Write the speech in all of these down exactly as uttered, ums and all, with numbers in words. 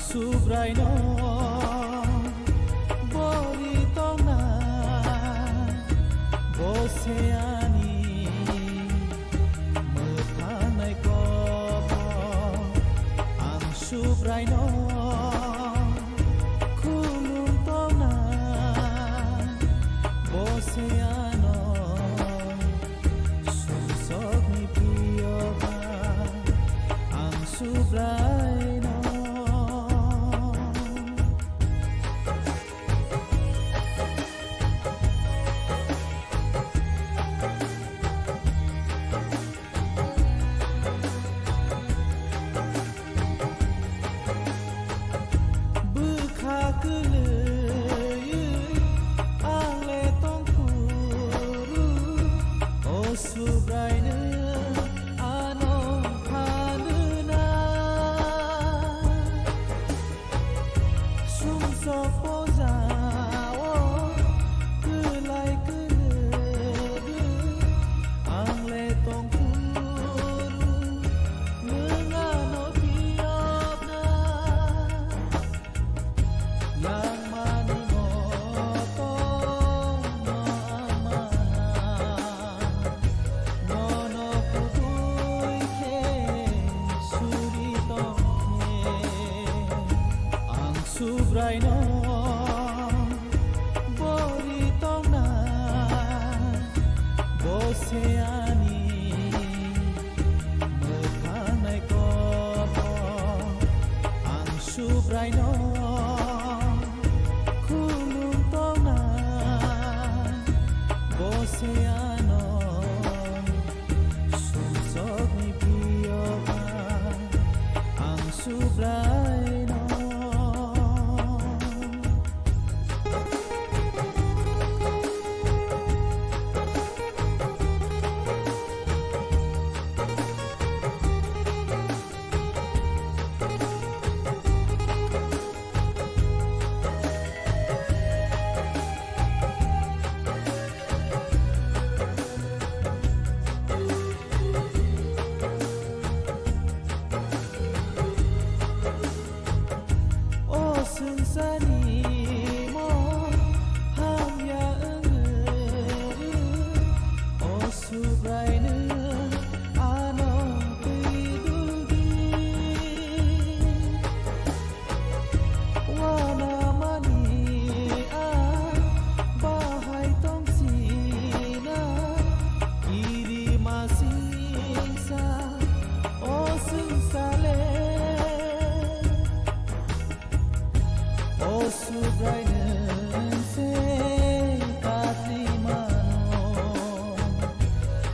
Subraino bori tongna, bo se ani mwthangnai kok. Ang Subraino khulum tongna, bo se ano sumsokni priyo ba. Ang Subraino. Bwkha kwlwi ang le tongphuru, o Subraino ano phanuna. Sumsok pojao kwlai kwlwgwi ang le tongphuru, nwng ano phiyokna. Langmani motom no ang mana, nono kubui khe suri tongkhe. Ang Subraino bori tongna, bo se ani mwthangnai kok. Ang Subraino khulum tongna, bo se ano sumsokni priyo ba. Ang Subraino. O swngcharni mo hamya wngwi, o Subraino ano twi duldi. Wanamani a bahai tongchina, kirimasingsa o swngchale. O Subraino nwng se katli mano,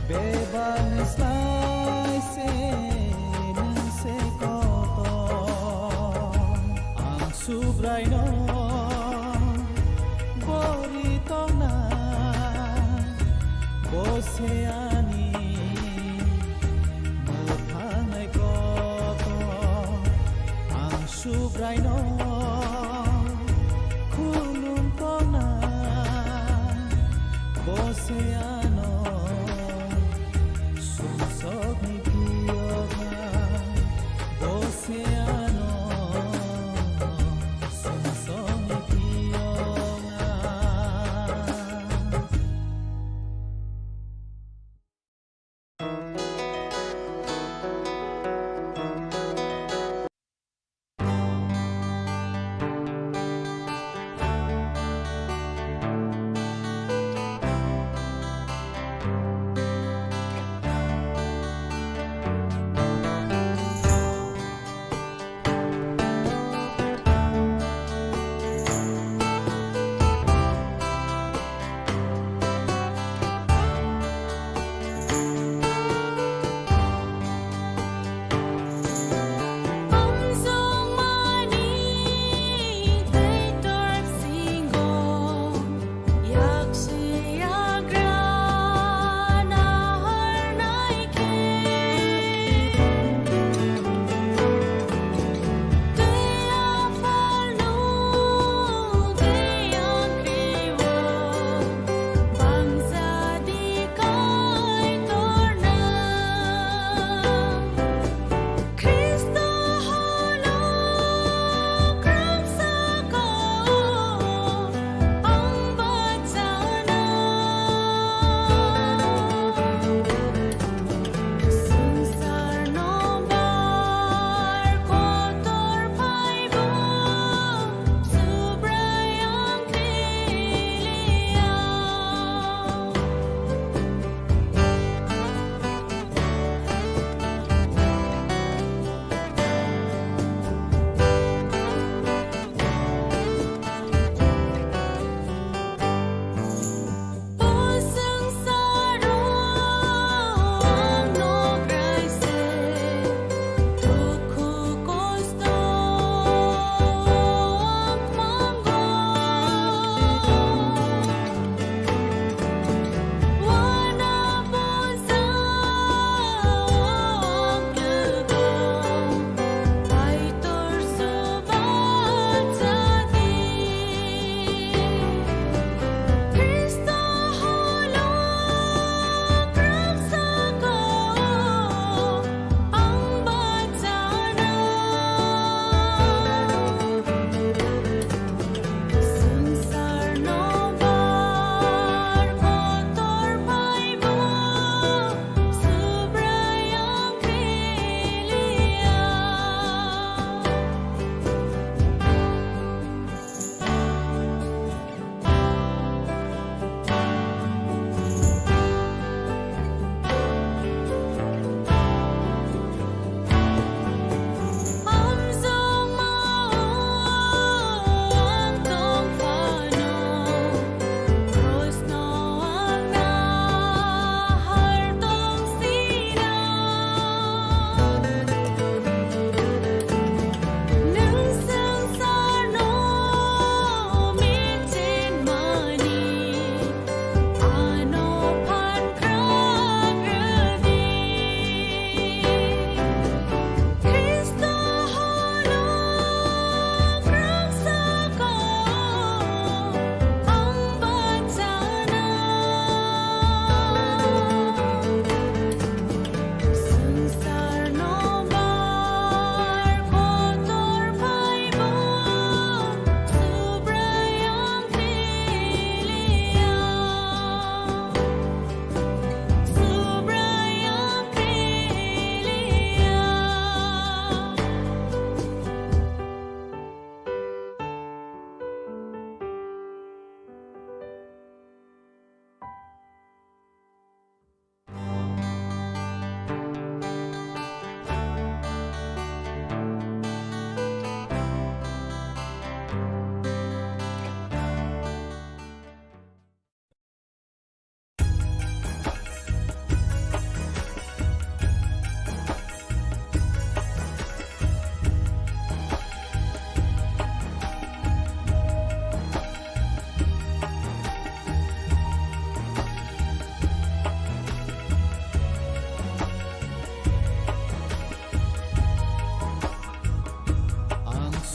bebakni slai se nwng se kotor. Ang Subraino bori tongna, bo se ani mwthangnai kotor. Ang Subraino khulum tongna, bo se ano sumsokni phiyokna, bo se ano sumsokni phiyokna.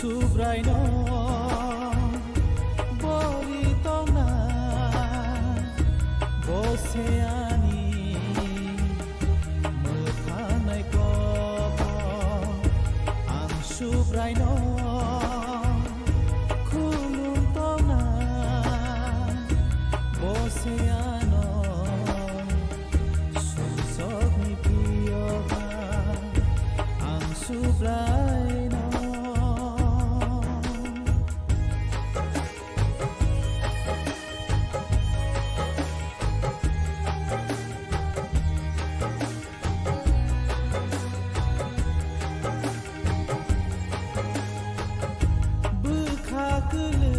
Subraino bori tongna, bo se ani mwthangnaiko. Ang Subraino khulum tongna, bo se ano sumsokni piyoga. Ang Subraino. Bwkha kwlwi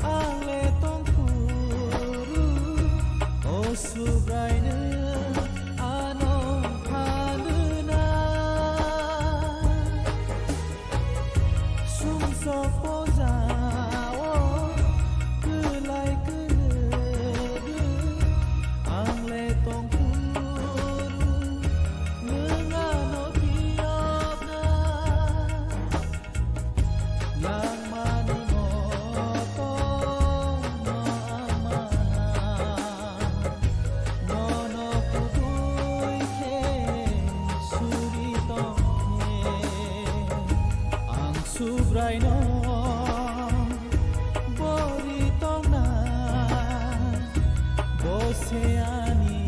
ang le tongphuru, o Subraino ano phanuna. Sumsok pojao kwlai kwrwgwi ang le tongphuru, nwng ano phiyokna. Langmani motorno ang mana, nono kubui khe suri tongkhe. Ang Subraino bori tongna, bo se ani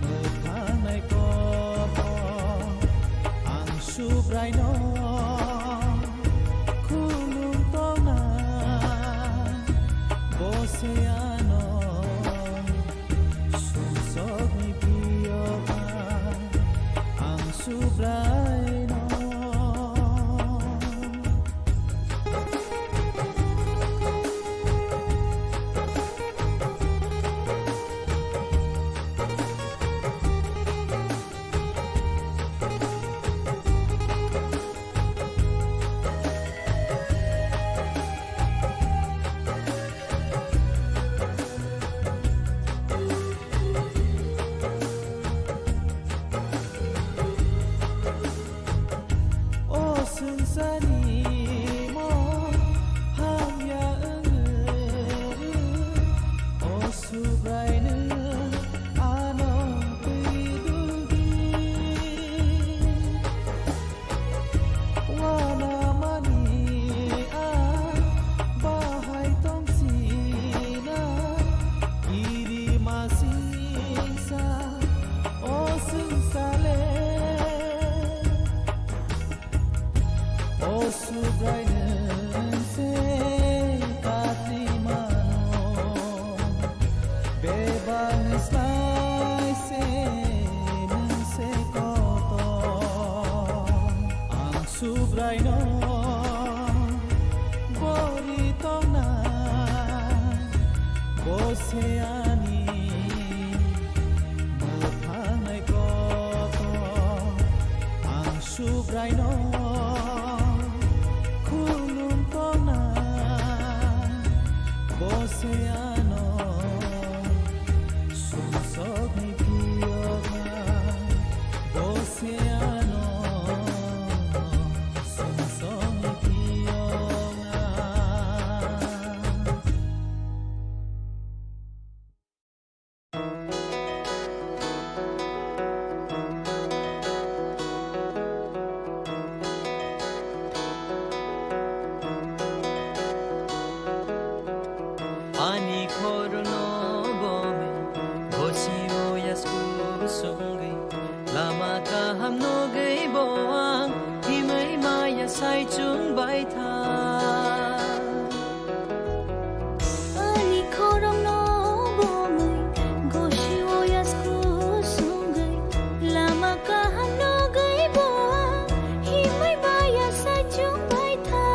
mwthangnaiko. Ang Subraino khulum tongna, bo se ano sumsokni piyoga. Ang Subraino. O swngcharni mo hamya wngwi, o Subraino ano twi duldi. Wanamani a bahai tongchina, iri masingsa o swngchale. O Subrai nwng se katwi mano, bebak ni slai se nwng se kotor. Ang Subraino bori tongna, bo se ani mwthangnaiko. Ang Subraino khulum tongna, bo se ano sumsokni phiyokna, bo se ano sumsokni phiyokna. Ani khorokno bomwi gosio yasku songwi, lama kaham nugwi bo ang himwi maya sai chwng bai tha. Ani khorokno bomwi gosio yasku songwi, lama kaham nugwi bo ang himwi maya sai chwng bai tha.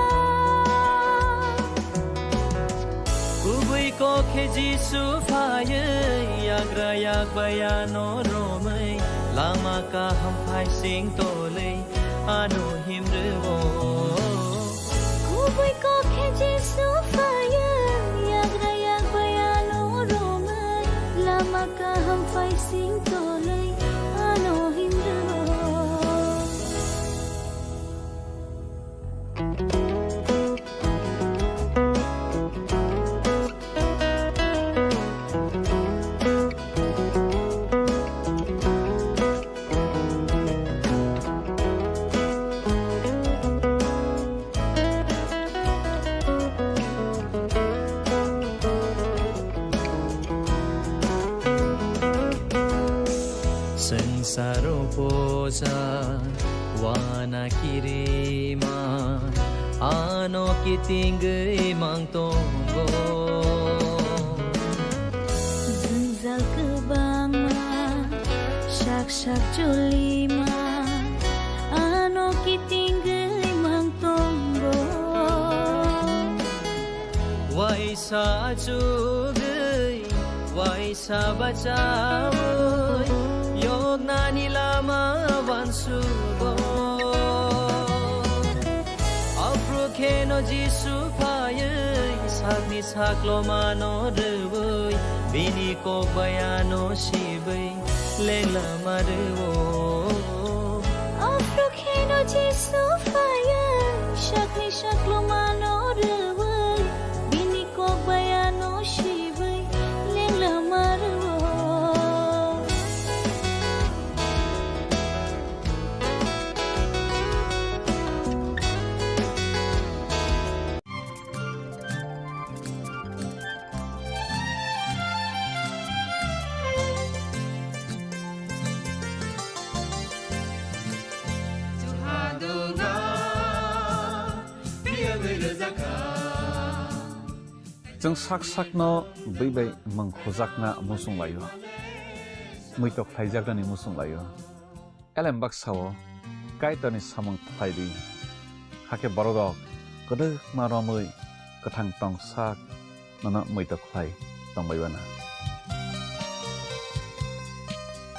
Kubui kok khe Jisu phaiwi yagra yak bai ano romwi, lama kaham phaising tolwi ano himrwo. Kubui kok khe Jisu phaiwi yagra yak bai ano romwi, lama kaham phaising tolwi ano himrwo. Sa wana kirima ano kitingwi mang tongo. Jwngjal kwbangma sak sak chulima ano kitingwi mang tongo. Waisa achugwi, waisa bachaui, yoknani lama wansugo. Aphru kheno Jisu phaiwi, sakni saklomano rwui, bini kok bayano sibwi, lenglama rwo. Aphru kheno Jisu phaiwi, sakni saklomano rwui, bini kok bayano sibwi, lenglama rwo. Chwng sak sakno bwi bai mwng khujakna muchung laio, muitok khlaijaknani muchung laio. Elem baksa-o Kaitorni samung khlai di, hakhe bororok kwdwkma romwi kwthang tong sak nono muitok khlai tongbai uana.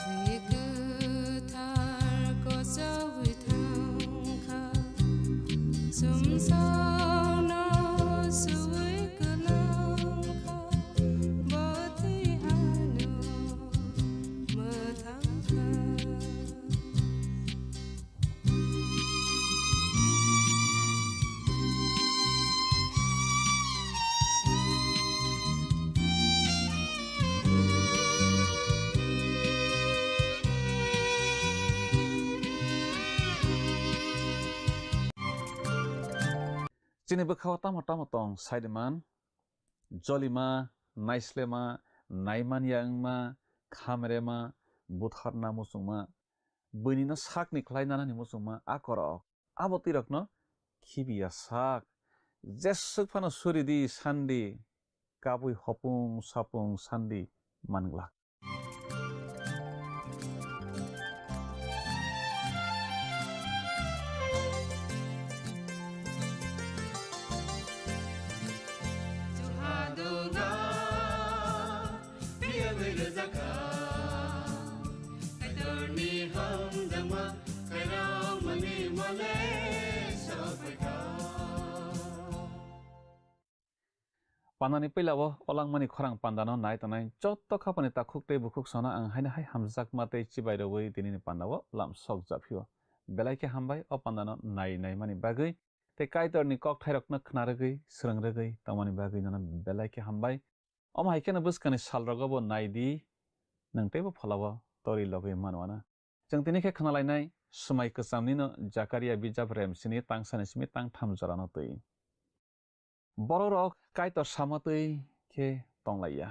Twi kwthar kochogwi thangkha, sumsokno suwi kwlangkha, bo twi ano mwthangkha. Chini bwkhao tamo tamo tong sai de man, jolima, naislema, naimanya wngma, khamrema, butharna muchungma, buini no sakni khlai nanani muchungma a korok. Abo twi rokno khibiya sak. Jeswk phano suri di sandi, kabui hopung sapung sandi manglak. Pandani puila o olangmani khorang pandano nai tongnai joto khapani takhuk tei bukhuk sono ang haino hai hamjakma tei chibai rwui tinini pandao lam sok japhio. Belai khe hambai o pandano nai naimani bagwi tei Kaitorni kokthairokno khna rwgwi, swrwng rwgwi tongmani bagwi nono belai khe hambai. Omo hai kheno bwskangni salrogo bo nai di, nwng teibo pholao tori logwi manwana. Chwng tini khe khna lainai swmai kwchamnino Jakaria bijap remsini tangsani simi tangtham jorano twi. Bororok Kaitor sama twi khe tonglaiya.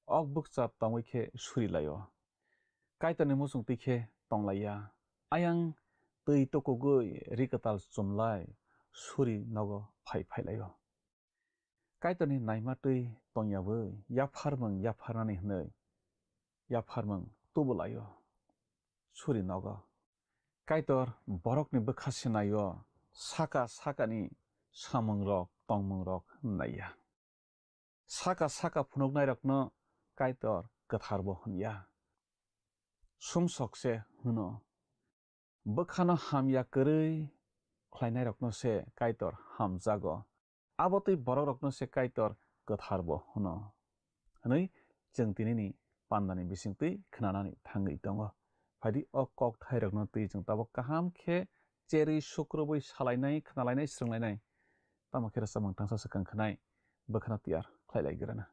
Ok bukcha tongwi khe suri laio. Kaitorni muchung twi khe tonglaiya. Ayang twi tukugwi ri kwtal chumlai suri nogo phai phai laio. Kaitorni naima twi tongyawi yapharmung yapharnani hwnwi yapharmung tubu laio. Suri nogo. Kaitor borokni bwkha sinaio, saka sakani samungrok tongmungrok naiya. Saka saka phunuknairokno Kaitor kwtharbo hwnya. Sumsok se hwno. Bwkhano hamya kwrwi khlainairokno se Kaitor hamjago. Abo twi borokrokno se Kaitor kwtharbo hwno, hwnwi chwng tinini pandani bisingtwi khwnanani thangwi tongo. Phaidi o kokthairokno twi chwng tabuk kaham khe cherwi, sukrubwi salainai, khwnalainai, swrwnglainai. Tamo khe rwchapmung tangsa swkang khwnai bwkhano tiyar khlai lai grana.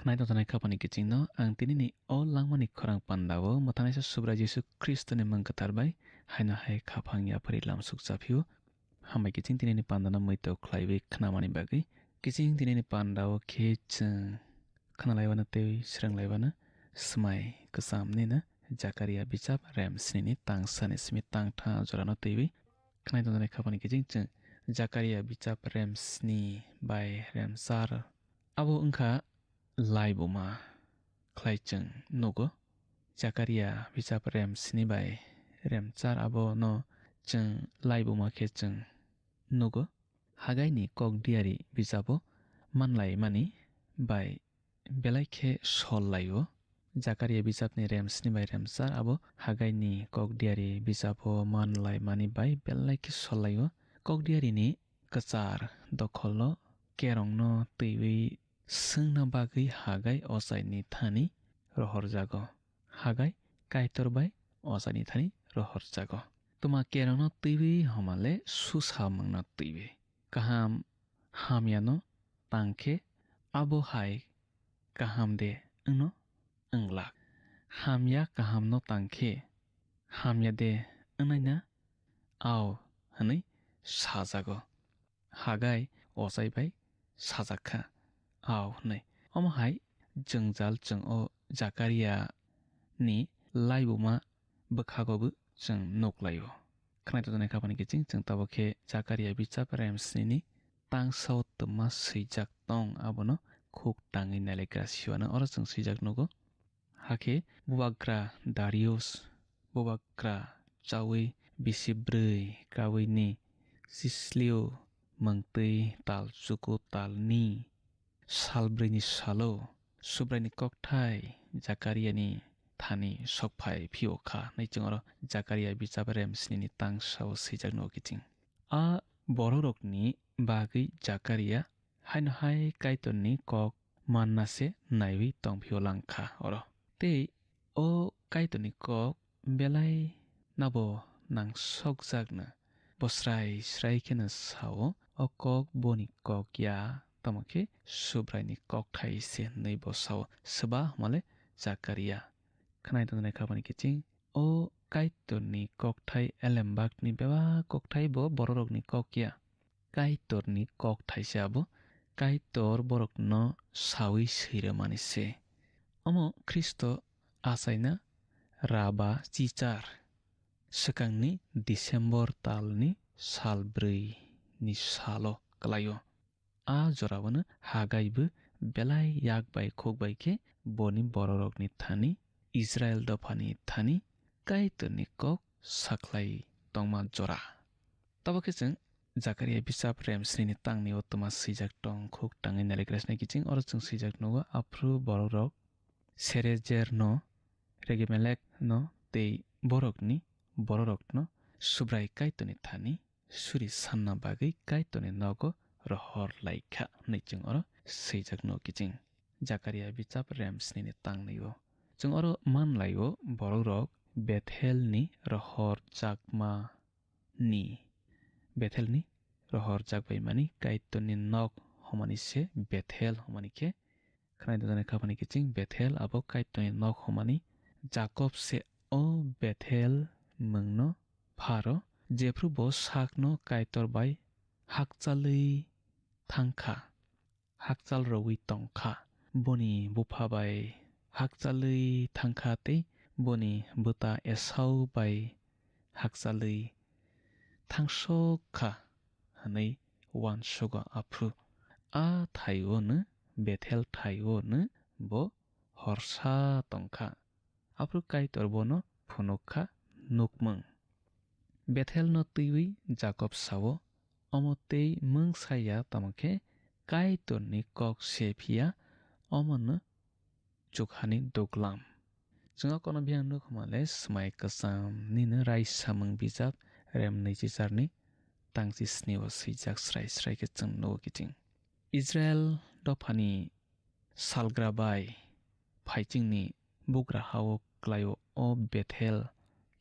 Nai tongthoknai khapani kichingno ang tinini o langmani khorang pandao mwthanaisa Subrai Jisu Khristoni mung kwthar bai haino hai khaphang yaphari lamsuk chaphio. Hambai kiching tinini pandano muitok khlaiwi khnamani bagwi. Kiching tinini pandao khe chwng khnalaiwano tei swrwnglaibano swmai kwchamnino Jakaria bijap rem snini tang sani simi tang tha jorano twiwi khnai tongjaknai khapani kiching chwng Jakaria bijap rem sni bai rem char. Abo wngkha laibuma khlai chwng nugo. Jakaria bijap rem sni bai rem char abono chwng laibuma khe chwng nugo. Hagaini kok diari bijabo manlaimani bai belai khe sol laio. Jakaria bijapni rem sni bai rem char abo Hagaini kok diari bijabo manlaimani bai belai khe sol laio. Kok diarini kwchar dokholno kerongno twiwi swngna bagwi Hagai ochaini thani rohorjago. Hagai Kaitor bai ochaini thani rohorjago. Tuma kerongno twiwi homale susa mungno twiwi. Kaham hamyano tangkhe abo hai kaham de wngno wnglak. Hamya kahamno tangkhe hamya de wngnaina ao hwnwi sajago. Hagai ochai bai sajak kha, ao hwnwi. Omo hai jwngjal chwng o Jakaria ni laibuma bwkhago bo chwng nuk laio. Khnai tongjaknai khapani kiching chwng tabuk khe Jakaria bijap rem sni ni tang sao twma swijak tong abono khuk tangwi nailaigra siwano oro chwng swijak nugo. Hakhe bubagra Darius, bubagra chaui bisi brwi kaui ni sislio mungtwi tal chuku tal ni sal brwi ni salo Subrai ni kokthai Jakaria ni thani sokphai phio kha hwnwi chwng oro Jakaria bijap rem sni ni tang sao swijak nugo kiching. A bororokni bagwi Jakaria haino hai Kaitorni kok manna se naiwi tongphio lang kha oro. Tei o Kaitorni kok belai nabo nangsokjakna. Bo srai srai kheno sao, o kok boni kok ya, tamo khe Subraini kokthai se hwnwi bo sao. Swba hwnmale Jakaria. Khnai tongjaknai khapani kiching, o Kaitorni kokthai elembakni bebak kokthai bo bororokni kok ya. Kaitorni kok thaisa abo Kaitor borokno saui swirwmani se. Omo Khristo achaina raba chichar swkangni December talni sal brwi ni salo kwlaio. A jorao no Hagai bo belai yak bai khuk bai khe boni bororokni thani Israil dophani thani Kaitorni kok sakhlai tongma jora. Tabuk khe chwng Jakaria bisap rem sni ni tang ni o twma swijak tong khuk tangwi nailikra sinai kiching oro chwng swijak nugo, aphuru borok rok Serejer no, Regemelek no tei borok ni borok rok no Subrai Kaitor ni thani suri sanna bagwi Kaitor ni nogo rohor lai kha hwnwi chwng oro swijak nugo kiching. Jakaria bisap rem sni ni tang ni o chwng oro man lai o borok rok Bethel ni rohor jakma ni Bethelni rohorjak bai mani Kaitorni nok hwnmani se Bethel hwnmani khe, khnai dodonai khapani kiching Bethel abo Kaitorni nok hwnmani. Jakob se o Bethel mungno pharo, jephru bo sakno Kaitor bai hakchalwi thang kha. Hakchal rwui tong kha. Boni bupha bai hakchalwi thang kha tei boni bwta Esau bai hakchalwi thangsok kha hwnwi uansugo aphru. A thaio no, Bethel thaio no bo horsa tong kha. Aphuru Kaitor bono phunuk kha nukmung. Bethelno twiwi Jakob sao, omo tei mung saya tamo khe Kaitorni kok se phiya, omono chukhani duglam. Chwng o kono biyang nuk hwnmale swmai kwcham nini rai samung bijap rem nwichi charni tangchi sni o swijak srai srai khe chwng nugo kiching. Israel dophani salgra bai phaichingni bugra hao klaio o Bethel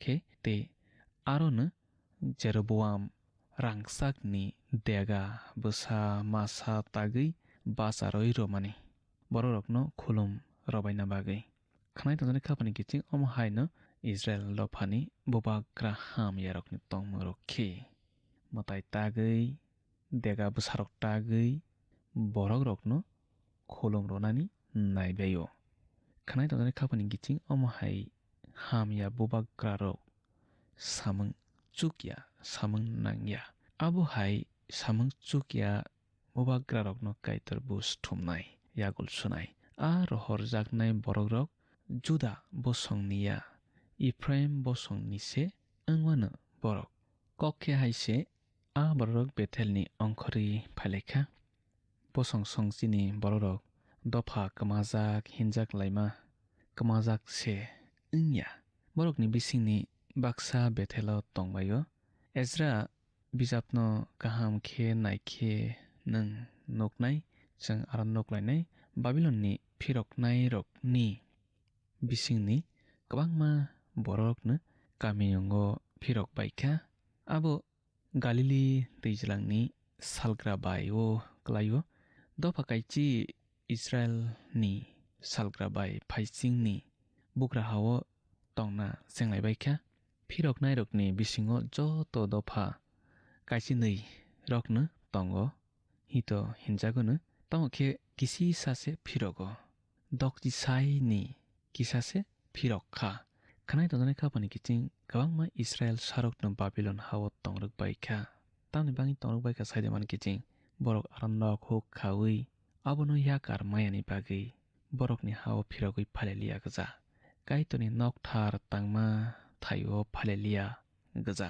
khe tei arono Jeroboam rangchakni dega bwsa masa tagwi bacharwi rwmani. borokrokno khulum robaina bagwi. Khwnai tongjaknai khapani kiching omo haino Israel dophani bubagra hamyarokni tongmungrok khe mwtai tagwi, dega bwsarok tagwi borokrokno khulum rwnani naibaio. Khwnai tongjaknai khapani kiching omo hai hamya bubagrarok samung chukya, samung nangya. Abo hai samung chukya bubagrarokno Kaitor buj thumnai, yagul sunai. A rohorjaknai borokrok Juda bosongni ya, Ephraim bosongni se wngmano borok. Kok khe hai se a borokrok Bethelni ongkhorwi phailaikha. Bosong song chini borokrok dopha kwmajak hinjak laima kwmajak se wngya. Borokni bisingni baksa Bethelo tongbaio. Ezra bijapno kaham khe naikhe nwng nuknai, chwng aro nuklainai, Babilonni phiroknairokni bisingni kwbangma borokno kamiyungo phirok baikha. Abo Galili twijlangni salgra bai-o kwlaio. Dopha kaichi Israilni salgra bai phaichingni bugra ha-o tongna chenglaibaikha. Phiroknairokni bisingo joto dopha kaichinwi rokno tongo, hito hinjagono, tamo khe kisisa se phirogo. Dokchisaini kisa se phirok kha. Khwnai tongjaknai khapani kiching kwbangma Israil sarokno Babilon ha-o tongrwk bai kha. Tamni bagwi tongrwk bai kha saide mani kiching, borok aro nok huk khaui abono yakar mayani bagwi borokni ha-o phirogwi phailai liya gwja. Kaitorni nokthar tangma thai-o phailai liya gwja.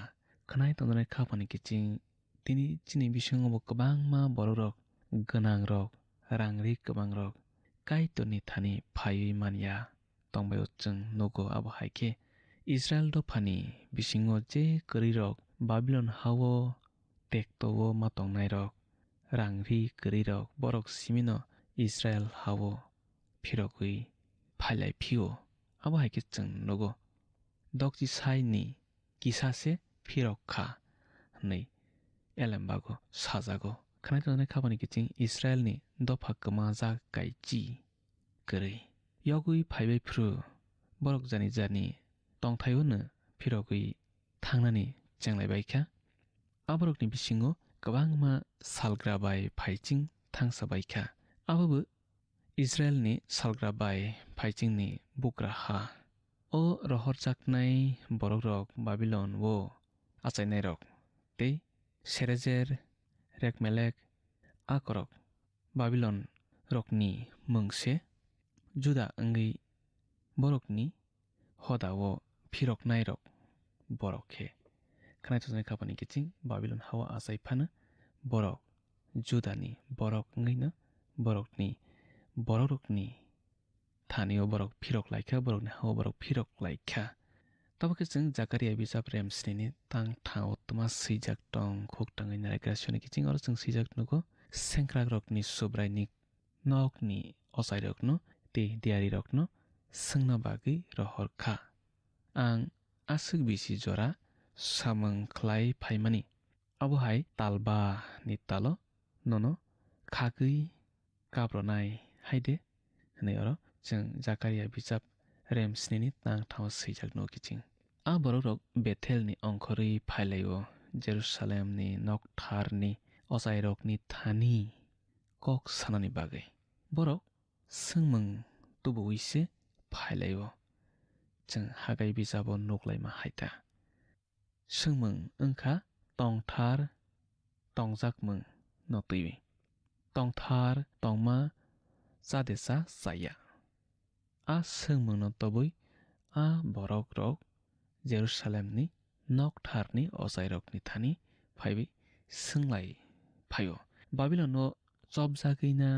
Khwnai tongjaknai khapani kiching tini chini bisingo bo kwbangma borokrok, gwnangrok, rang ri kwbangrok Kaitorni thani phaiwi man ya tongbaio chwng nugo. Abo hai khe Israil dophani bisingo je kwrwirok Babilon ha-o tekto-o ma tongnairok, rang ri kwrwirok borok simino Israil ha-o phirogwi phailai phio. Abo hai khe chwng nugo. Dokchisaini kisa se phirok kha hwnwi elembago sajago. Khwnai tongjaknai khapani kiching Israilni dopha kwmajak kaichi kwrwi. Yogwi phaibai phuru borok jani jani tongthaio'-no phirogwi thangnani chenglaibai kha. Aborokni bisingo kwbangma salgra bai phaiching thangsa bai kha. Abobo Israilni salgra bai phaichingni bugra ha. O rohorjaknai borokrok Babilon-o achainairok tei Serejer, Rekmelek, a korok Babilon rokni mung se Juda wngwi borokni hoda-o phiroknairok borok khe. Khwnai tongjaknai khapani kiching Babilon ha-o achai phano borok Judani borok wngwino borokni, borokrokni thani-o borok phirok lai kha, borokni ha-o borok phirok lai kha. Tamo khe chwng Jakaria bijap rem snini tang tha-o twma swijak tong khuk tangwi naraikra soni kiching oro chwng swijak nugo, sengkrakrokni Subraini nokni ochairokno tei diyarirokno swngna bagwi rohor kha. Ang aswk bisi jora samung khlai phaimani. Abo hai talba ni talo nono khagwi kap rwnai hai de, hwnwi oro chwng Jakaria bijap rem snini tang tha-o swijak nugo kiching. A borokrok Bethelni ongkhorwi phai lai-o, Jerusalemni noktharni ochairokni thani kok sanani bagwi. Borok swngmung tubu-ui se phai lai-o, chwng Hagai bijabo nuk laima hai ta. Swngmung wng kha tongthar tongjakmung no twiwi. Tongthar tongma cha de cha chaya. A swngmung no tobwi a borokrok Jerusalemni noktharni ochairokni thani phaiwi swnglai phaio. Babilon-o chopjagwi na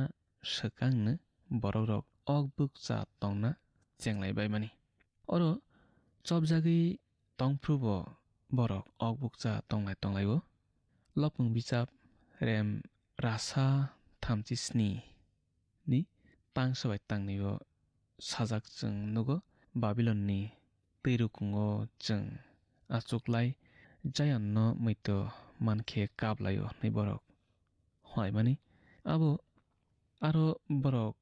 swkang no borokrok ok bukcha tongna chenglai baimani. Oro chopjagwi tongphrubo borok ok bukcha tonglai tonglai-o. Lopmung bijap rem rasa thamchi sni ni tangsa bai tangni-o sajak chwng nugo, Babilonni twirukungo chwng achuklai Zionno muitu mankhe kaplaio hwnwi borok hwnlaimani. Abo aro borok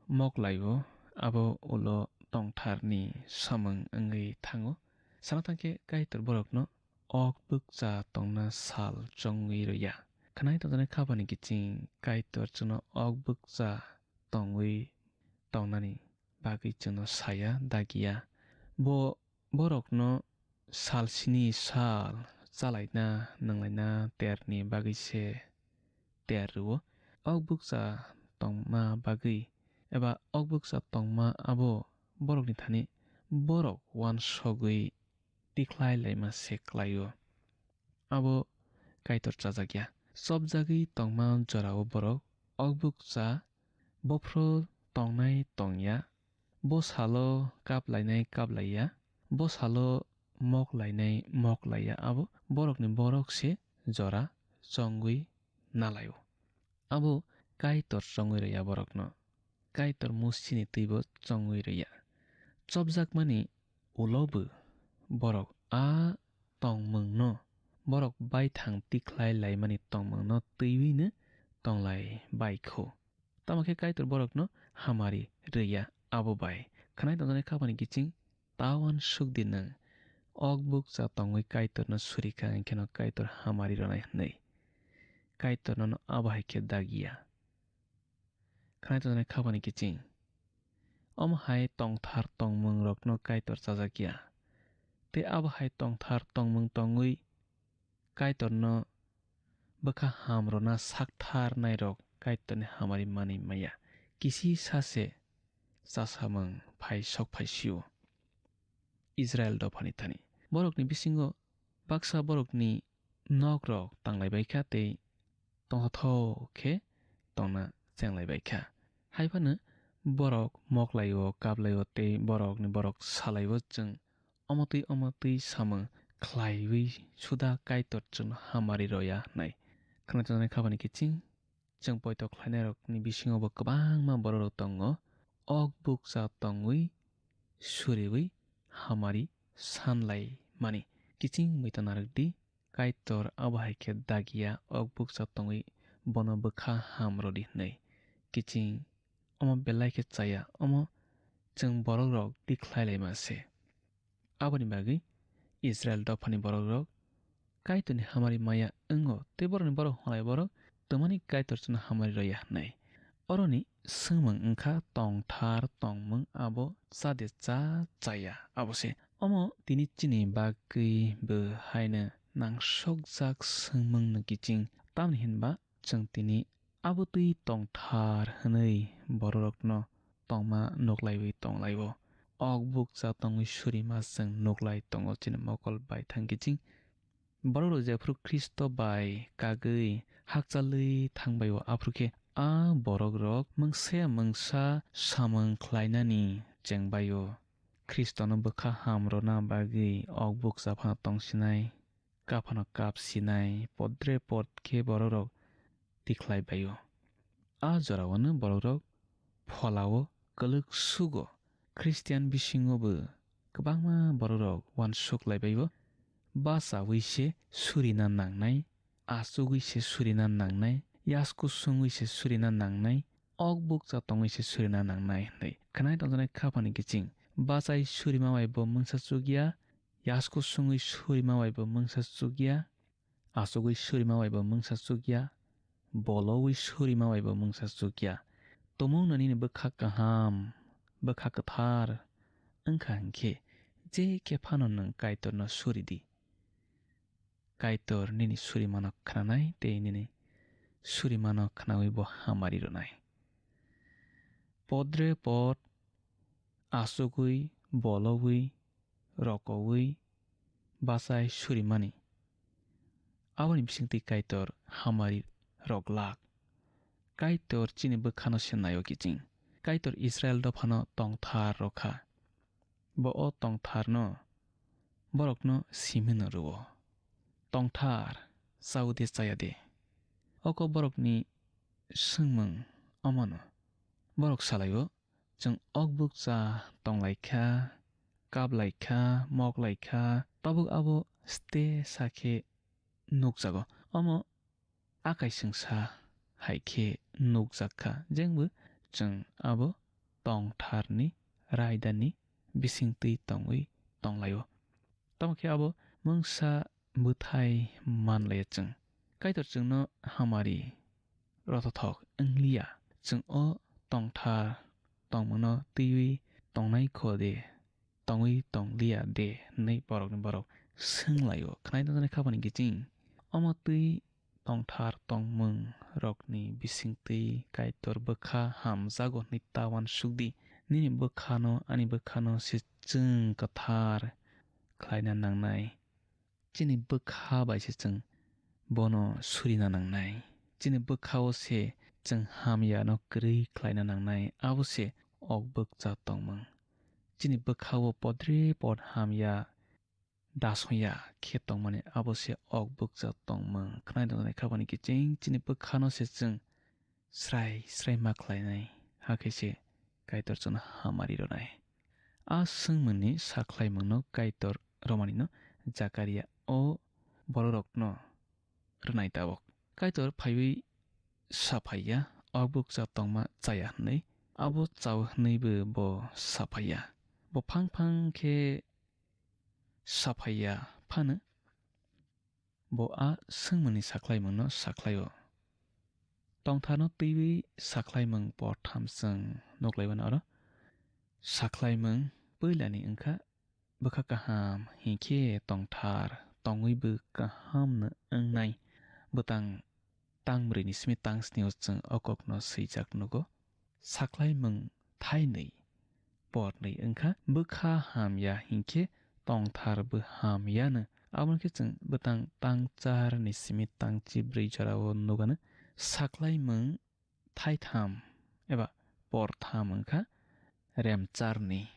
moklaio, abo ulo tongtharni samung wngwi thango. Sana thangkhe Kaitor borokno ok bwkcha tongna sal chongwi rwya. Khwnai tongjaknai khapani kiching Kaitor chwngno ok bwkcha tongwi tongnani bagwi chwngno saya, dagiya. Bo borokno sal sini sal chalaina, nwnglaina, terni bagwi se ter rwo. Ok bwkcha tongma bagwi eba ok bwkcha tongma abo borokni thani borok uansugwi tikhlai laima se klaio. Abo Kaitor chajakya. Chopjagwi tongma jorao borok ok bwkcha bophro tongnai tongya, bo salo kap lainai kap laiya, bo salo mok lainai mok laiya, abo borokni borok se jora chongwi nalaio. Abo Kaitor chongwi rwya borokno, Kaitor musini twibo chongwi rwya. Chopjakmani ulo bo borok a tongmungno, borok baithang tikhlai laimani tongmungno twiwino tonglai bai kho. Tamo khe Kaitor borokno hamari rwya abo bai. Khwnai tongjaknai khapani kiching ta uansuk di nwng. Ok bwkcha tongwi Kaitorno suri kha, hwnkheno Kaitor hamari rwnai hwnwi. Kaitor nono abo hai khe dagiya. Khwnai tongjaknai khapani kiching. Omo hai tongthar tongmung rokno Kaitor chajakya. Tei abo hai tongthar tongmung tongwi Kaitorno bwkha ham rwna saktharnairok Kaitorni hamari manwi maya. Kisi sase chasamung phai sok phai sio. Israel dophani thani. Borokni bisingo baksa borokni nokrok tanglai bai kha tei tongthothok khe tongna chenglai bai kha. Hai phano borok moklaio, kaplaio tei borokni borok salaio, chwng omotwi omotwi samung khlaiwi suda Kaitor chwngno hamari rwya hwnwi. Khwnajaknai khapani kiching chwng poito khlainairokni bisingo bo kwbangma bororok tongo, ok bukcha tongwi suriwi hamari sanlai mani. Kiching muitu narwk di, Kaitor abo hai khe dagiya, ok bukcha tongwi bono bwkha ham rw di hwnwi. Kiching omo belai khe chaya, omo chwng borokrok tikhlai laima se. Aboni bagwi Israil dophani borokrok Kaitorni hamari maya wngo tei borokni borok hwnlai borok twmani Kaitor chwngno hamari rwya hwnwi. Oroni swngmung wngkha tongthar tongmung abo cha de cha chaya abo se. Omo tini chini bagwi bo haino nangsokjak swngmungno kiching, tamni hinba chwng tini abo twi tongthar hwnwi bororokno tongma nuklaiwi tonglaio. Ok bukcha tongwi surima chwng nuklai tongo chini mokol baithang kiching. Borokrok jephru Khristo bai kagwi hakchalwi thangbaio, aphuru khe a borokrok mungsa mungsa samung khlainani chengbaio. Khristono bwkha ham rwna bagwi ok bukcha phano tongsinai, kap phano kap sinai, podre pod khe borokrok tikhlai baio. A jorao'-no borokrok pholao kwlwk sugo. Khristian bisingo bo kwbangma borokrok uansuk lai baio. Bachaui se surina nangnai, achugwi se surina nangnai, yasku sungwi se surina nangnai, ok bukcha tongwi se surina nangnai hwnwi. Khwnai tongjaknai khaphani kiching, bachai surima bai bo mungsa chukya, yasku sungwi surima bai bo mungsa chukya, achugwi surima bai bo mungsa chukya, bolowi surima bai bo mungsa chukya. Tumungno nini bwkha kaham, bwkha kwthar wngkha hwnkhe, je khe phano nwng Kaitorno suri di. Kaitor nini surimano khnanai tei nini surimano khnaui bo hamari rwnai. Podre pod achugwi, bolowi, rokoui bachai surimani. Aboni bisingtwi Kaitor hamari rok glak. Kaitor chini bwkhano se naio kiching. Kaitor Israil dophano tongthar rw kha. Bo o tongtharno borokno simino rwo. Tongthar, chao de chaya de? Oko borokni swngmung omono. Borok salaio, chwng ok bukcha tonglai kha, kap lai kha, mok lai kha, tabuk abo ste sa khe nukjago. Omo a kaisingsa hai khe nukjak kha, jengbo chwng abo tongtharni raidani bisingtwi tongwi tonglaio. Tamo khe abo mungsa bwthai manlaiya chwng. Kaitor chwngno hamari rothothok wngliya. Chwng o tongthar tongmungno twiwi tongnai kho de, tongwi tongliya de hwnwi borokni borok swnglaio. Khwnai tongjaknai khapani kiching. Omo twi tongthar tongmung rokni bisingtwi Kaitor bwkha hamjago hwnwi ta uansukdi. Nini bwkhano, ani bwkhano se chwng kwthar khlaina nangnai. Chini bwkha bai se chwng bono surina nangnai. Chini bwkhao se chwng hamyano kwrwi khlaina nangnai, abo se ok bwkcha tongmung. Chini bwkhao podre pod hamya dasoya khe tongmani abo se ok bwkcha tongmung. Khwnai tongjaknai khapani kiching chini bwkhano se chwng srai srai ma khlainai, hakhe se Kaitor chwngno hamari rwnai. A swngmungni sakhlaimungno Kaitor rwmanino Jakaria o bororokno rwnai tabok. Kaitor phaiwi saphaiya, o bwkcha tongma chaya hwnwi, abo chao hwnwibo bo saphaiya. Bo phang phang khe saphaiya phano bo a swngmungni sakhlaimungno sakhlaio. Tongtharno twiwi sakhlaimung portham chwng nuklaimano oro. Sakhlaimung puilani wngkha bwkha kaham hinkhe tongthar tongwibo kahamno wngnai. Bwtang tang brwini simi tang snio chwng o kokno swijak nugo. Sakhlaimung thainwi pornwi wngkha bwkha hamya hinkhe tongtharbo hamyano. Aboni khe chwng bwtang tang charni simi tang chibrwi jorao nugano. Sakhlaimung thaitham eba portham wngkha remcharni.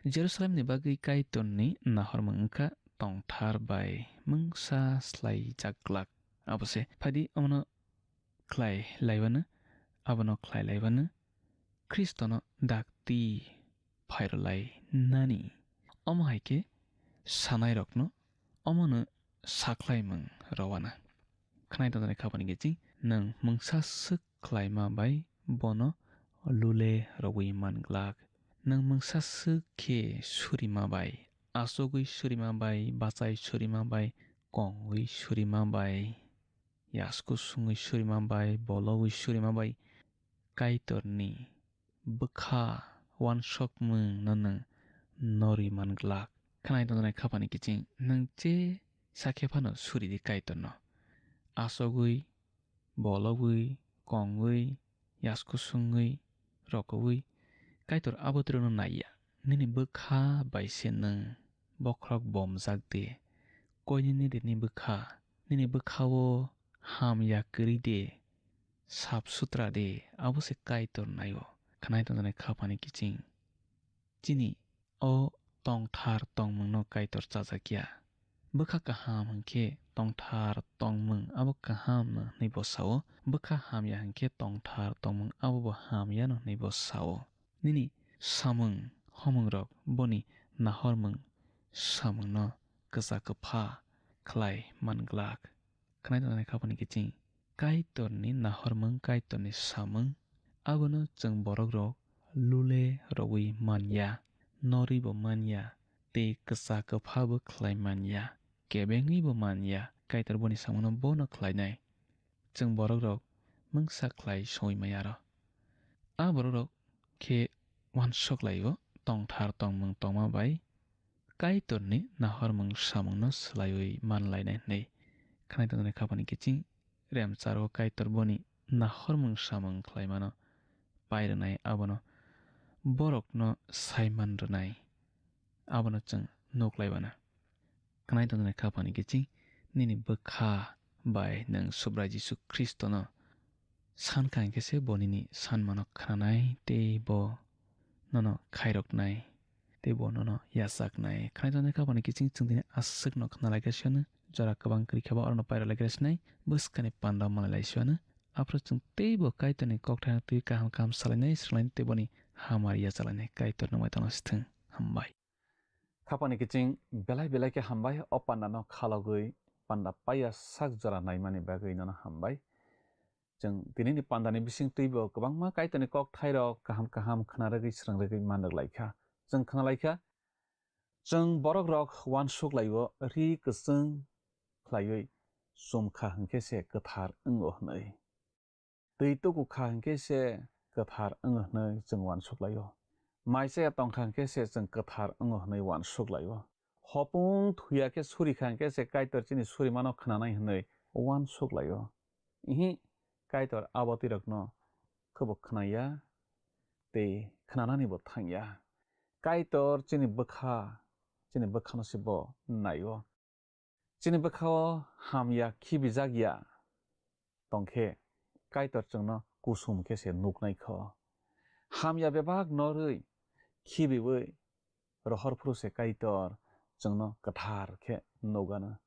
Jerusalemni bagwi Kaitorni nahormung wngkha tongthar bai mungsa slaijak glak. Abo se phaidi omono khlai laiwano, abono khlai laiwano Khristono dakti phairwlai nani. Omo hai khe sanairokno omono sakhlaimung rwwana. Khwnai tongjaknai khapani kiching nwng mungsa swk khlaima bai bono lule rwui man glak. Nwng mungsa swk khe surima bai, achugwi surima bai, bachai surima bai, kongwi surima bai, yasku sungwi surima bai, bologwi surima bai, Kaitorni bwkha uansukmungno nwng norwi man glak. Khwnai tongjaknai khapani kiching nwng je sakhe phano suridi Kaitorno. Achugwi, bologwi, kongwi, yasku sungwi, rokowi, Kaitor abo twrwngno naiya. Nini bwkha bai se nwng bokhorok bomjak de. Koi nini rini bwkha, nini bwkhao hamya kwrwi de, sap sutra de, abo se Kaitor naio. Khwnai tongjaknai khapani kiching. Chini o tongthar tongmungno Kaitor chajak ya. Bwkha kaham hwnkhe tongthar tongmung abo kahamno hwnwi bo sao, bwkha hamya hwnkhe tongthar tongmung abo bo hamyano hwnwi bo sao. Nini samung homungrok boni nahormung samungno kwsa kwpha khlai man glak. Khwnai tongjaknai khapani kiching. Kaitorni nahormung, Kaitorni samung, abono chwng borokrok lule rwui man ya, norwi bo man ya, tei kwsa kwpha bo khlai man ya, kebengwi bo man ya. Kaitor boni samungno bono khlainai. Chwng borokrok mungsa khlai soi maya aro. A borokrok khe uansuk laio, tongthar tongmung tongma bai Kaitorni nahormung samungno swlaiwi man lainai hwnwi. Khwnai tongjaknai khapani kiching remcharo Kaitor boni nahormung samung khlaimano pai rwnai, abono borokno sai man rwnai, abono chwng nuk lai mano. Khwnai tongjaknai khapani kiching nini bwkha bai nwng Subrai Jisu Khristono san kha hwnkhe se bo nini sanmano khnanai tei bo nono khairoknai tei bo nono yachaknai. Khwnai tongjaknai khapani kiching chwng tini aswkno khna lai kha siyano, jora kwbang kwrwi khe bo orono paira lai kha sinai, bwskani panda malai lai siyano. Aphuru chwng teibo Kaitorni kokthaino twi kaham kaham salainai, swrwnglainai tei boni hamari yachalainai. Kaitor nwng bai tongna sithwng. Hambai. Khapani kiching belai belai khe hambai, o pandano khalogwi panda paiya sak jora naimani bagwi nono hambai. Chwng tinini pandani bisingtwibo kwbangma Kaitorni kokthairok kaham kaham khna rwgwi srwng rwgwi man rwk lai kha. Chwng khna lai kha, chwng borok rok uansuk lai-o, ri kwchwng khlaiwi chum kha hwnkhe se kwthar wngo hwnwi. Twi tuku kha hwnkhe se kwthar wngo hwnwi chwng uansuk lai-o. Mai chaya tong kha hwnkhe se chwng kwthar wngo hwnwi uansuk lai-o. Hopung thuya khe suri kha hwnkhe se Kaitor chini surimano khnanai hwnwi uansuk lai-o. Ihi, Kaitor abo twirokno khe bo khna ya tei khnananibo thang ya. Kaitor chini bwkha, chini bwkhano se bo nai-o. Chini bwkha-o hamya khibijak ya tong khe Kaitor chwngno kusum khe se nuknai kho. Hamya bebak norwi khibiwi rohor phuru se Kaitor chwngno kwthar khe nukgano.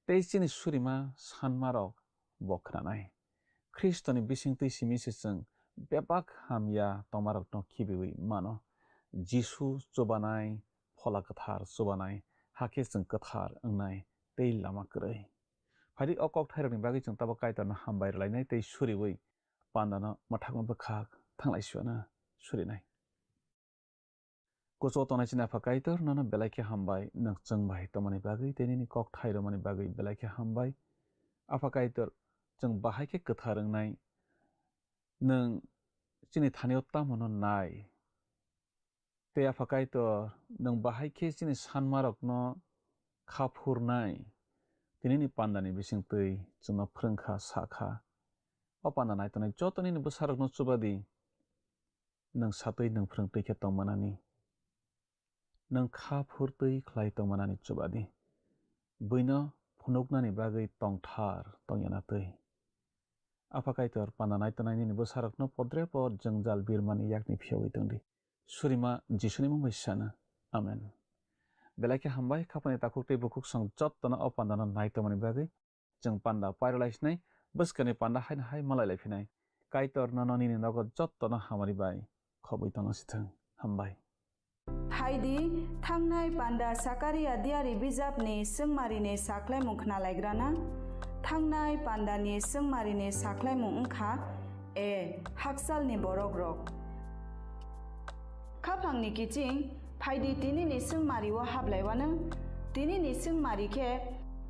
Tei chini surima sanmarok bo khnanai. Khristoni bisingtwi simi se chwng bebak hamya tongmarokno khibiwi mano. Jisu chubanai, Phola Kwthar chubanai, hakhe chwng kwthar wngnai tei lama kwrwi. Phaidi o kokthairokni bagwi chwng tabuk Kaitorno hambai rwlainai tei suriwi pandano mwthangma bwkhak thanglai suana surinai. Kuchugo tongnai chini Apha Kaitor, nono belai khe hambai, nwng chwng bai tongmani bagwi tei nini kokthai rwmani bagwi belai khe hambai. Apha Kaitor, chwng bahai khe kwthar wngnai, nwng chini thani-o tamo no nai. Tei Apha Kaitor, nwng bahai khe chini sanmarokno kha phurnai, tei nini pandani bisingtwi chwngno phrwng kha, sa kha. O panda nai tongnai joto nini bwsarokno chuba di. Nwng satwi nwng phrwngtwi khe tongmanani, nwng kha phurtwi khlai tongmanani chuba di. Buino phunuknani bagwi tongthar tongya na twi. Apha Kaitor, panda nai tongnai nini bwsarokno podre pod jwngjal birmani yakni phiyogwi tong di. Surima Jisuni mung bai sana. Amen. Belai khe hambai, khapani takhuk tei bukhuk song jottono o pandano nai tongmani bagwi. Chwng panda pairwlai sinai, bwskangni panda haino hai malai lai phinai. Kaitor nono nini nogo jottono hamari bai khobwi tongna sithwng. Hambai. Phaidi, thangnai panda Sakaria diari bijapni swngmarini sakhlaimung khnalaigrana. Thangnai pandani swngmarini sakhlaimung wngkha, A, hakchalni borokrok. Khaphangni kiching, phaidi tinini swngmari-o hablaiwano. Tinini swngmari khe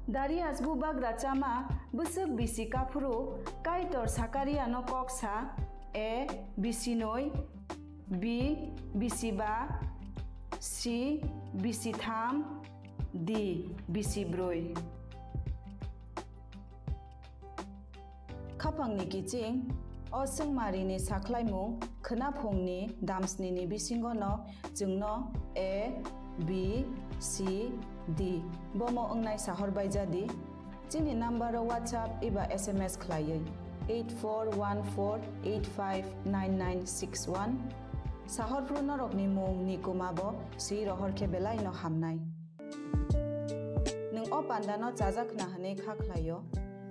Darius bubagra chama bwswk bisi kaphuru Kaitor Sakariano kok sa, A, bisi noi, B, bisi ba, C, bisi tham, D, bisi brwi. Khapangni kiching, o swngmarini sakhlaimung khwnaphungni damsnini bisingono chwngno A, B, C, D bomo wngnai sahor baijadi. Chini number-o WhatsApp eba S M S khlaiwi eight four one four eight five nine nine six one. Sahorphru norokni mung ni kwma bo swi rohor khe belai no hamnai. Nwng o panda no chajak khna hwnwi kha khlai-o,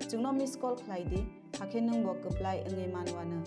chwngno miss call khlai di, hakhe nwng bo kwplai wngwi man uanw.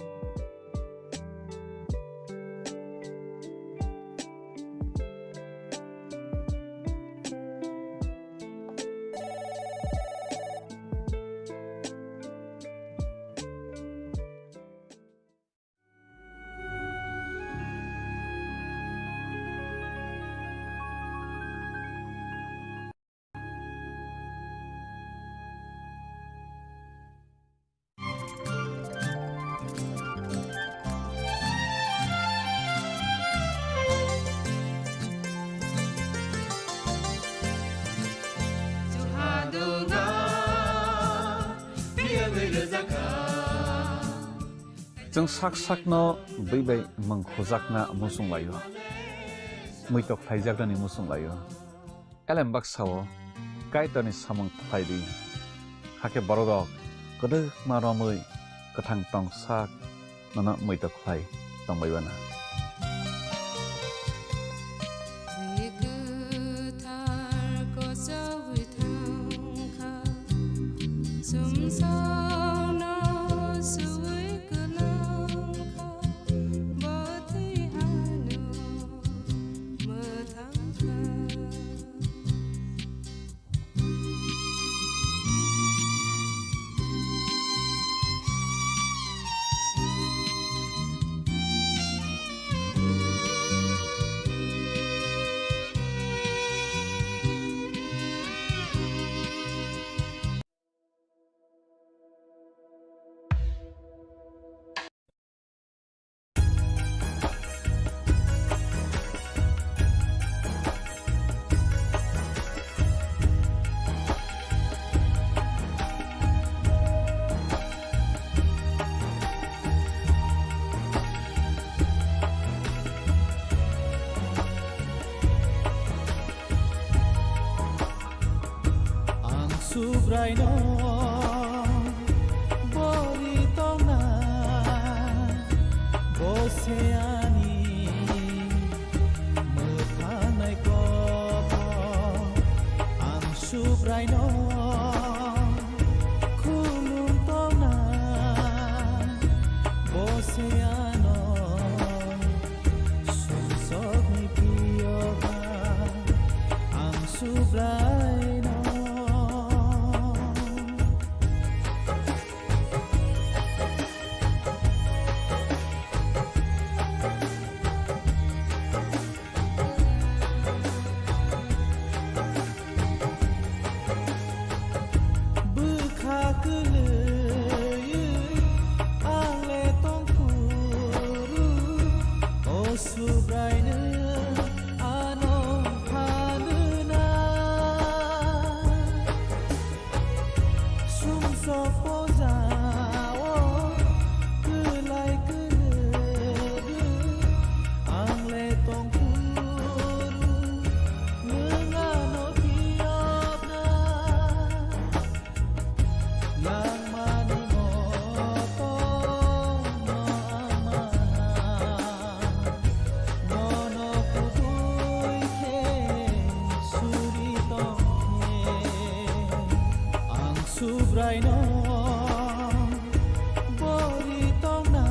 Chwng sak sakno bwi bai mung khujakna muchung lai-o, muitok khlaijaknani muchung lai-o. Elem baksa-o Kaitorni samung khlai di, hakhe bororok kwdwkma romwi kwthang tong sak nono muitok khlai tongbai uana. Twi kwthar kochogwi thangkha, sumsokno suwi kwlangkha, bo twi ano mwthangkha. Subraino bori tongna, bo se ani mwthang naikok. Ang Subraino khulum tongna, bo se ano sumsokni piyoga. Ang Subraino. Bwkha kwlwi ang le tongphuru, o Subraino ano phanuna. Sumsok pojao kwlai kwrwi ang le tongphuru, nwng ano phiyokna. Langmani motorno ang mana, nono kubui khe suri tongkhe. Ang Subraino bori tongna,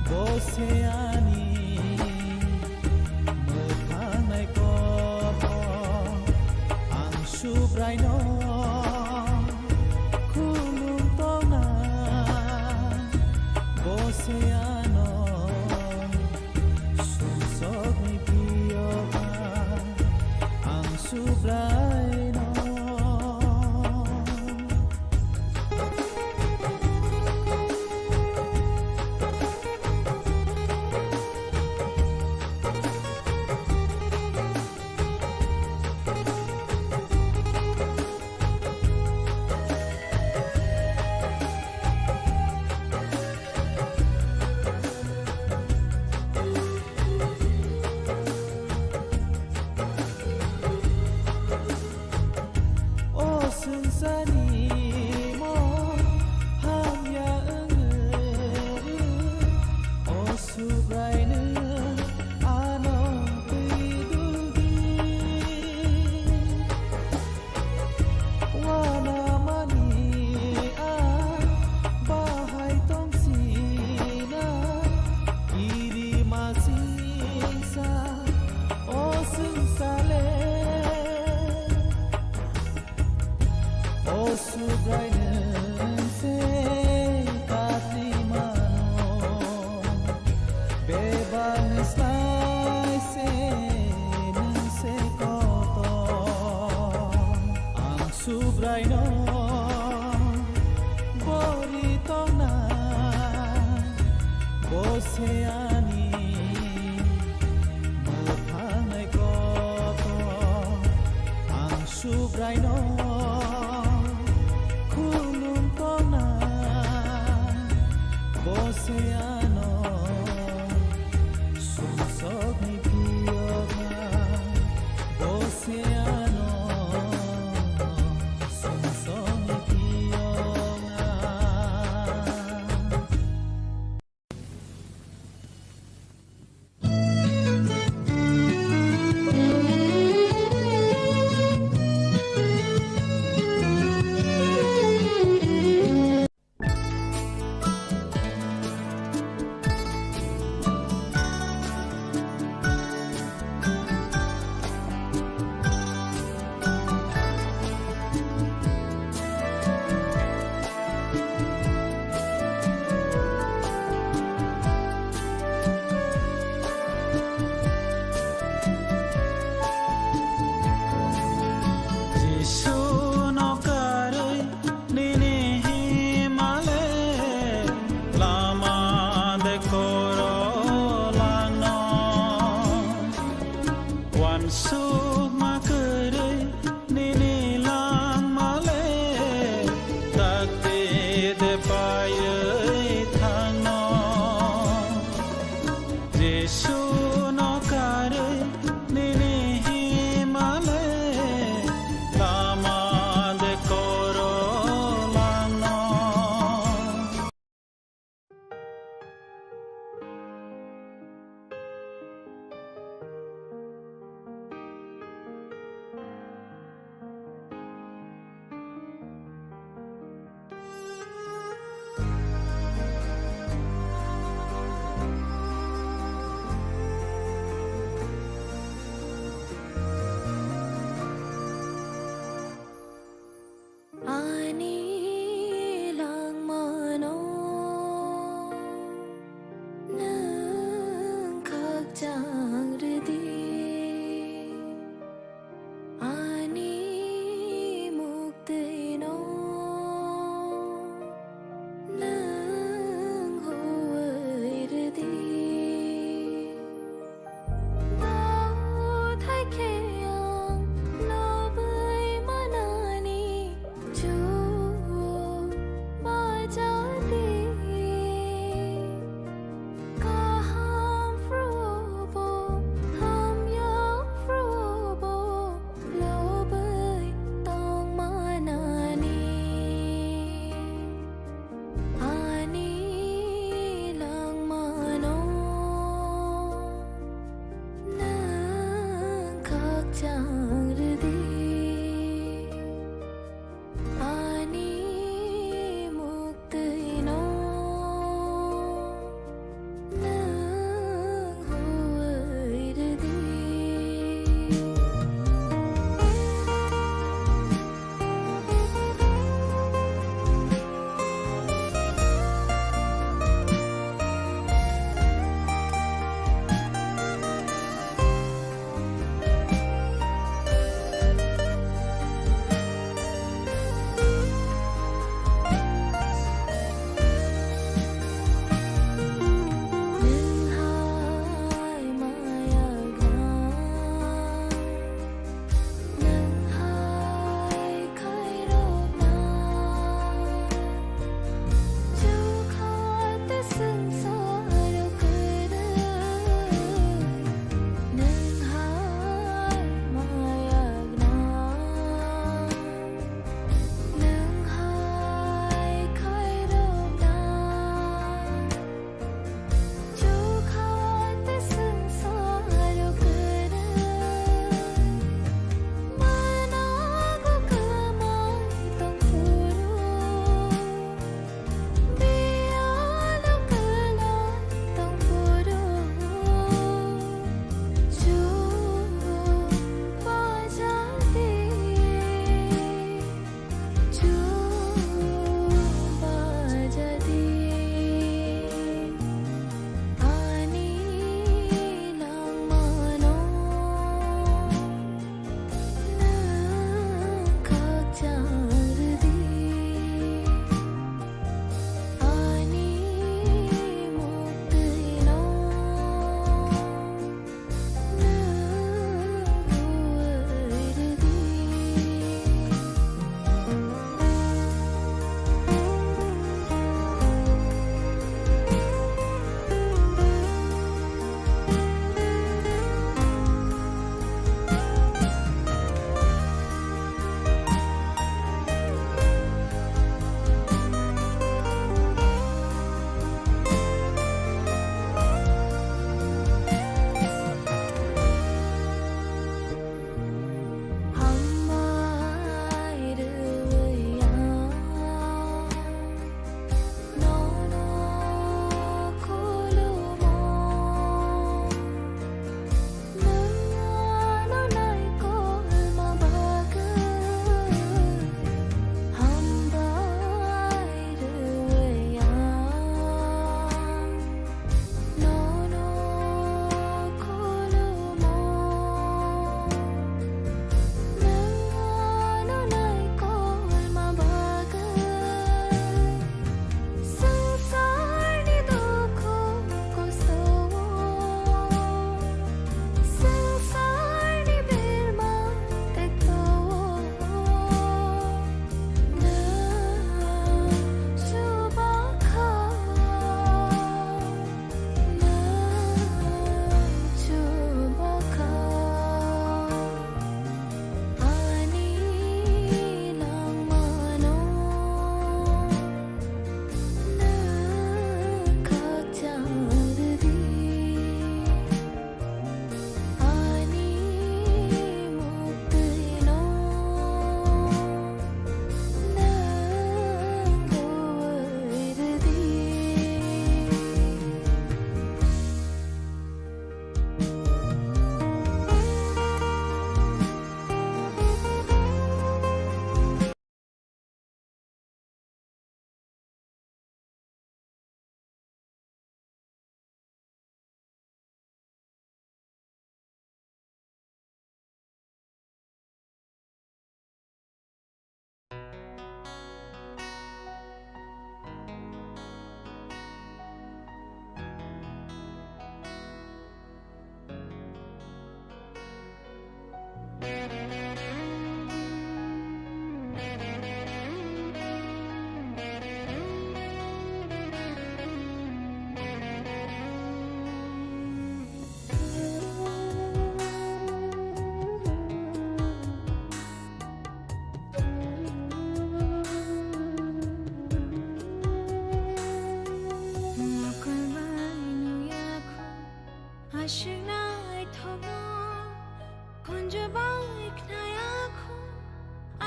bo se ani mwthang naikok. Ang Subraino khulum tongna, bo se ano sumsokni piyoga. Ang Subraino. O swngcharni mung hamya wngwi, o Subraino ano twi duldi. Wanamani a bahai tongsina, kiri masingsa o swngchar le. O Subrai nwng se katwi mano, bebak ni slai se nwng se kotor. Ang Subraino bori tongna, bo se ani mwthang naikok. Ang Subraino khulum tongna, bo se ano sumsokni piyoga, bo se ano sumsokni piyoga.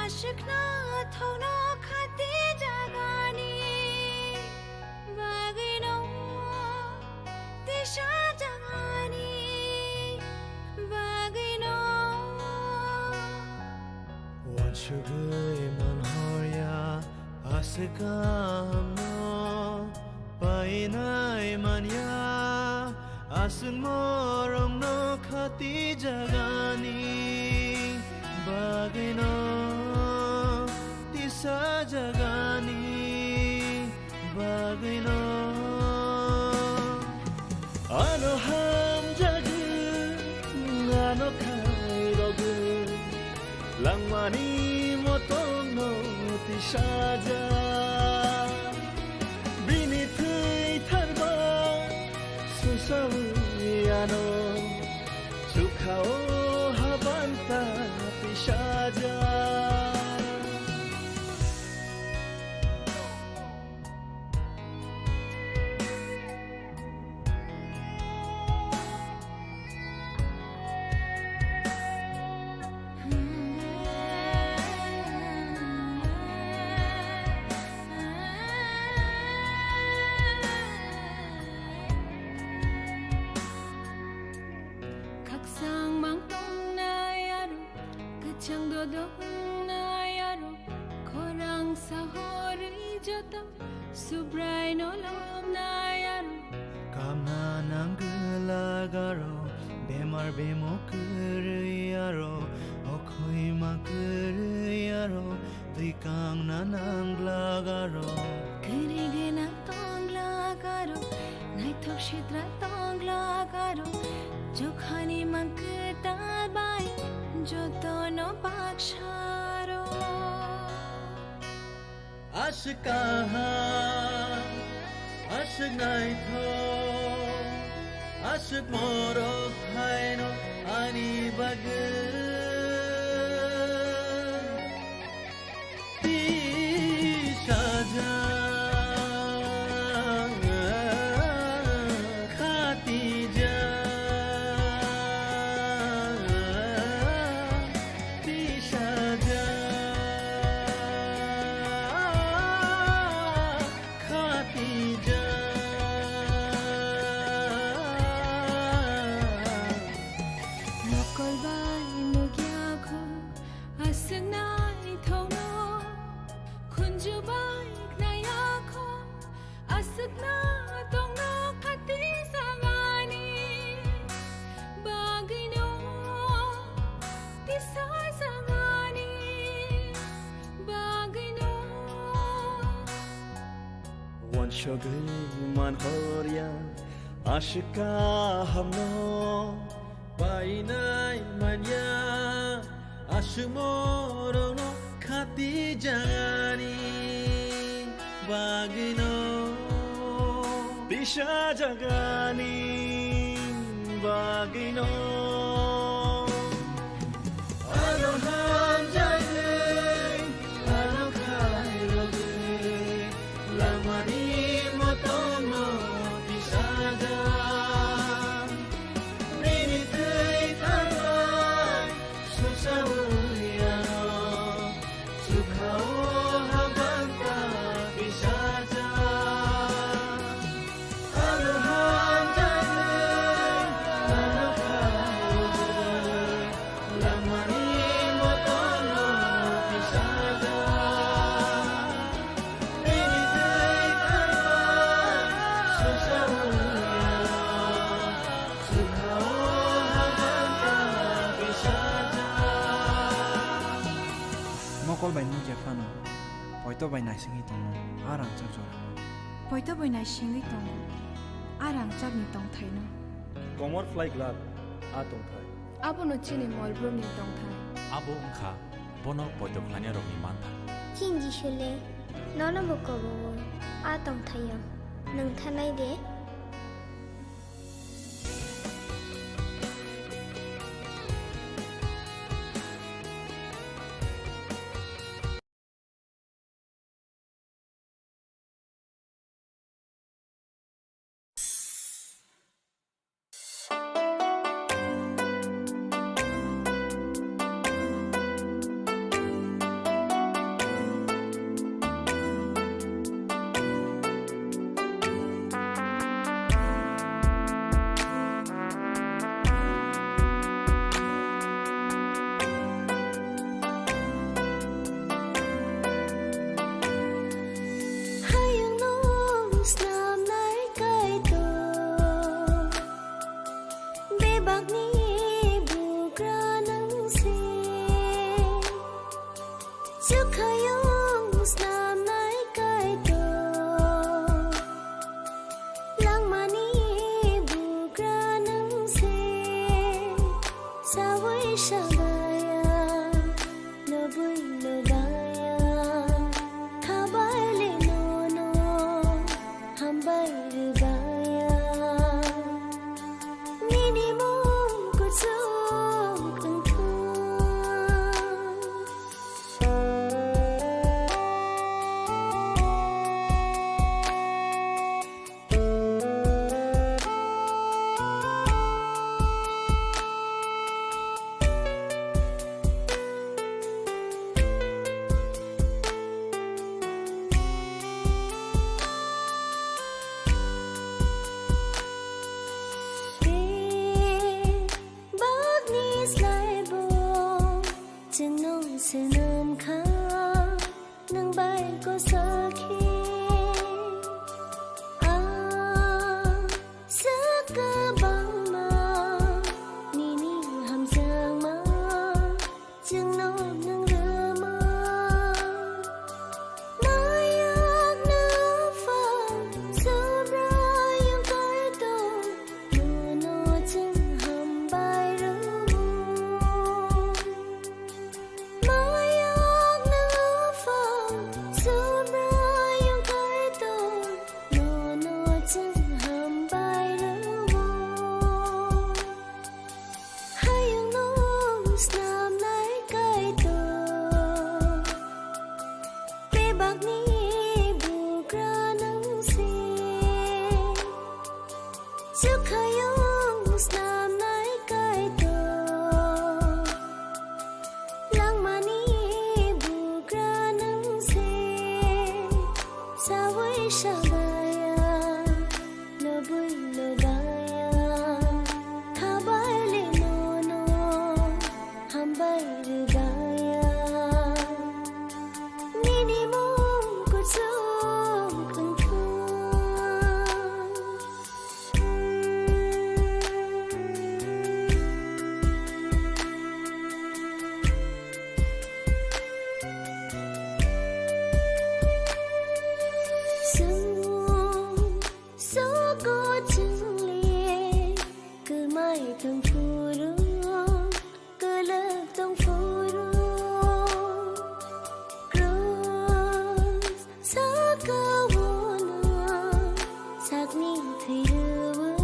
Swkna thokno khati jagani bagwino, tisa jagani bagwino. Uansugwi manhorya aswk kahamno, painai manya aswk morokno khati jagani bagwino, tisa jagani bagwino. Ano hamjagwi, ano khairogwi, langmani motongno tisaja. Bini thwi tharba susawi ano, chukhao habanta tisaja. Khakchang mang tongnai aro, kwchang dodok wngnai aro, khorang sahorwi joto Subraino lobnai aro. Kamna nang gwlak aro, bemar bemo kwrwi aro, okhoi ma kwrwi aro, twi kangna nang glak aro. Kwrwi gwnang tong glak aro, naithok sitra tong glak aro, jokhani mang kwtal bai jotono baksaro. Aswk kaham, aswk naithok, aswk morok haino ani bagwi. Tisaja, khatija, tisaja, khatija. Mokol bai nukya kho, aswk naithokno, khunju bai khnaya kho, aswkna tongno khati jagani bagwino, tisa jagani bagwino. Uansugwi manhorya aswk kahamno, painai manya aswk morokno khati jagani bagwino, tisa jagani bagwino. Ano hamjagwi, ano khairogwi, langmani motono tisaja. Bini twi thanglai susaui ano, chukhao habanta tisaja. Ano hamjagwi, ano khairogwi, langmani motono tisaja. Bini twi thanglai susaui ano, chukhao habanta tisaja. Mokol bai nukya phano, poito bai naisingwi tongo a rangchak jora. Poito bai naisingwi tongo a rangchakni tongthaino. Komor phlai glak a tongthai. Abono chini molbrumni tongthai. Abo wngkha bono poito khlainarokni manthai. Chini Jisule nono bo kobogo a tongthaio. Nwng thanai de? Chwkhayung snamnai Kaitor, langmani bugra nwng se, sawi sabaya, lobwi lobaya, khabai le nono, hambai rwbaya. Nini mung kuchuk wngthung. Bebakni slaibo chwngno swnam kha, nwng bai kosa khe. A swk kwbangma nini hamjakma chwngno nwng rwma. Mayakno Apha Subraiyung Kaitor, nono chwng hambai rwo. Mayakno Apha Subraiyung Kaitor, nono chwng hambai rwo. Hayungno snamnai Kaitor, bebakni bugra nwng se. Chwkhayung snamnai Kaitor, langmani bugra nwng se. Sawi sabaya, lobwi lobaya, khabai le nono, hambai rwbaya. Nini mung kuchuk wngthung. Chwng sogo chwng le kwmai tong phuru, kwlwk tong phuru, cross sakao no sakni thwi rwui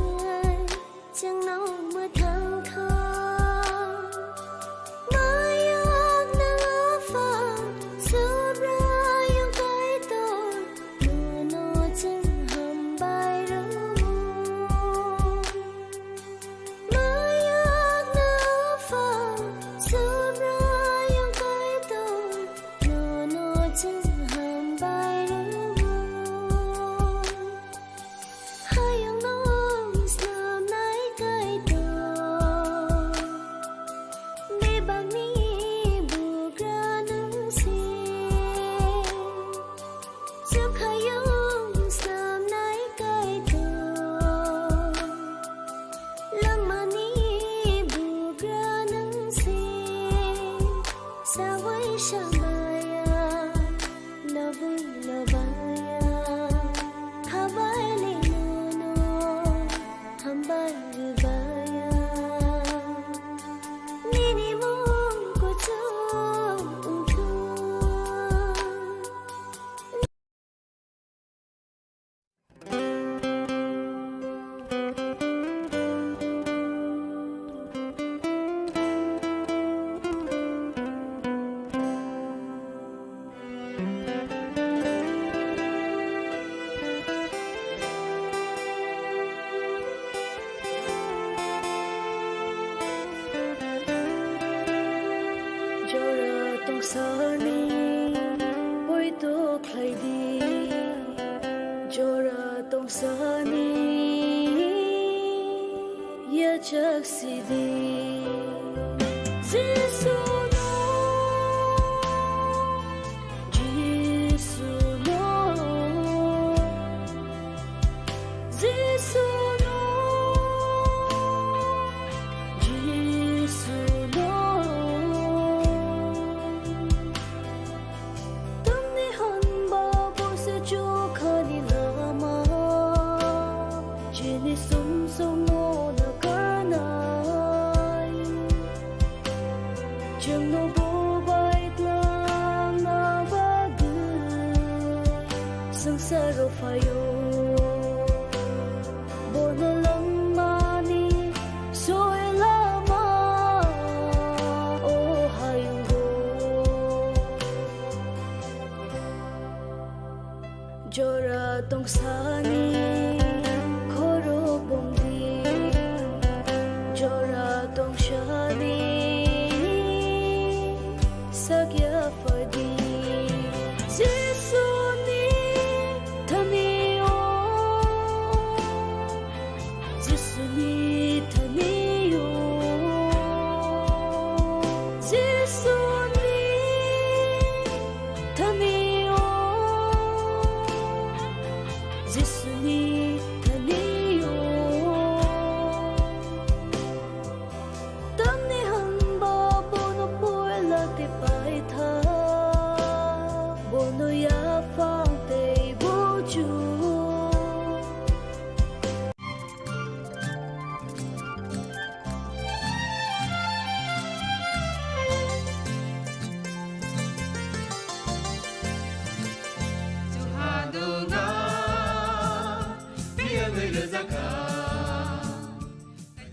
chwngno mwthang kha. Mayakno Apha Subraiyung Kaitor, nono chwng hambai rwo. Mayakno Apha Subraiyung Kaitor, nono chwng hambai rwo. Hayungno snamnai Kaitor, bebakni bugra nwng se. Chwkhayung snamnai Kaitor, langmani bugra nwng se. Sawi samaya, lobwi lobaya, khabai le nono, hambai rwbaya. Nini mung kuchuk wngthung. Jora tongsani poito khlai di, jora tongsani yachak sidi. Jisu no, Jisu no, Jisu no, Jisu no. Swngcharo phaio, bono langmani soi lama o hayungo. Jora tongsani khorok bomdi, jora tongsani sakya phaidi. Jisuni thanio, Jisuni thanio, Jisuni thanio, Jisuni thanio. Tamni hwnba bono poila tei paitha, bono yaphang tei buju.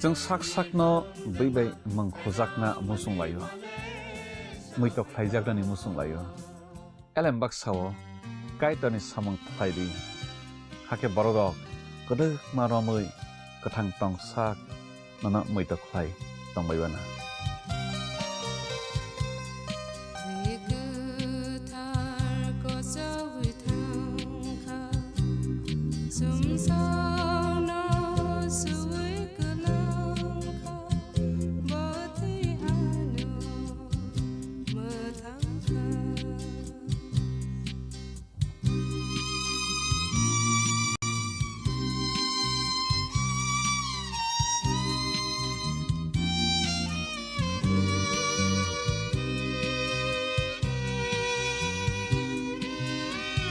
Chwng sak sakno bwi bai mwng khujakna muchung laio, muitok khlaijaknani muchung laio. Elem baksa-o Kaitorni samung khlai di, hakhe borok rok kwdwkma romwi kwthang tong sak nono muitok khlai tongbai bana.